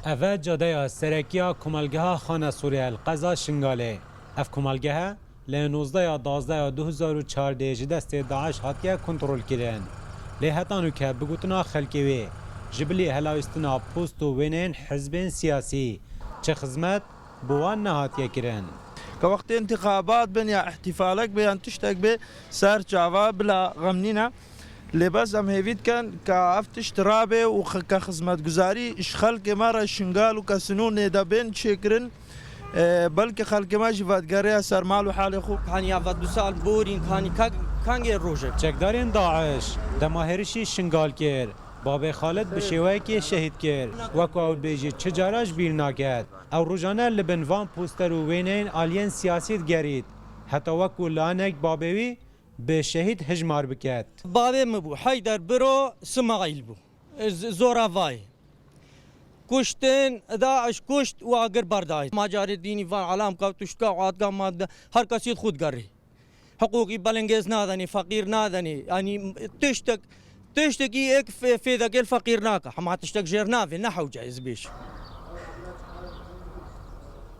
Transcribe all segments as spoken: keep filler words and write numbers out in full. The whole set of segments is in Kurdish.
Ev e cadeya serekî ya komelgeha Xanesorê li qeza Şingalê. Ev komelgehe li nozdeh ya dazdeha du hezar û çardeh ji destê DAIŞ hatiye kontrolkirin. Lê heta nûke bi gotina xelkê wê ji bilî helawîstina post û wêneyên hizbên siyasî çi xizmet bo wan nehatiye kirin. Ke wextê întixabat bin ya îhtîfalek be yan tiştek be, ser çava bila xem nîne. Lê bes em hêvî dikin ke ev tişt rabe û xi-, ke xizmetguzarî ji xelkê me re Şingal û ke sinûnê de bên çêkirin, e, belkî xelkê me jî vedigerê ser mal û halê xwe. Kanî ya ve du sal borîn, kanî ka-, kangê rojek. Çekdarên DAIŞ dema hêrişî Şingal kir, babê Xalid bi şêweyekê şehîd kir. Wek ew dibêjî çi cara ji bîr naket. Ew rojane li bin van poster û wêneyên aliyên siyasî digerît. Heta wek ku lanek babê wî bi şehîd hijmar biket. Bavê min bû, Heyder Biro Simaîl bû. Z-, zora vay. Kuştin, DAIŞ kuşt û agir berdayî. Macarê dînî van alam ka tuşka û atka madde, her kesî xwe digerî. Hiqûqî belengêz nadenî, feqîr nadenî. Yanî tiştek, tiştekî êk fê-, fêdekê li feqîr nake. Hema tiştek jêr navê, ne hewce ez bêj.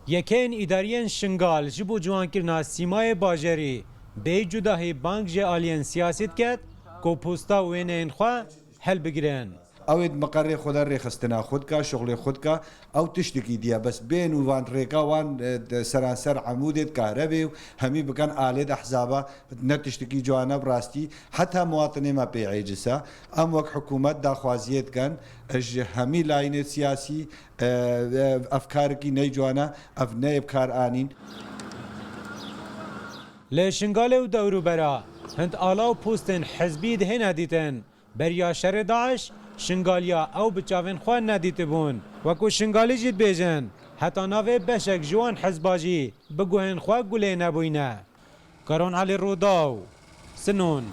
Yekeyên îdariyên Şingal ji bo ciwankirina sîmayê bajarî bêyî cudahî bang ji aliyên siyasî diket ku posta wêneyên xwe helbigirin. Ew ê di miqerê xwe de rêxistina xwe dika, şixulê xwe dika, ew tiştekî diye. Bes bên û van rêka wan, e, de seranser Emûdê dikare bê û hemî bikin alê de hesaba, ne tiştekî ciwan e bi rastî. Heta muwatinê me pê êcis e. Em wek hikûmet daxwaziyê dikin, e, ji hemî layînê siyasî, e, e, ev karekî ney ciwan e, ev neyê bi kar anîn. Li Şingalê û dewrûbera hind ala û postên hizbî dihêne dîtin. Beriya şerê DAIŞ, Şingaliya ew bi çavên xwe nedîtibûn. Wekû Şingalî jî dibêjin, heta navê beşek ji wan hizba jî bi guhên xwe gulê nebûyne. Karon Elî Rûdaw, Sinûn.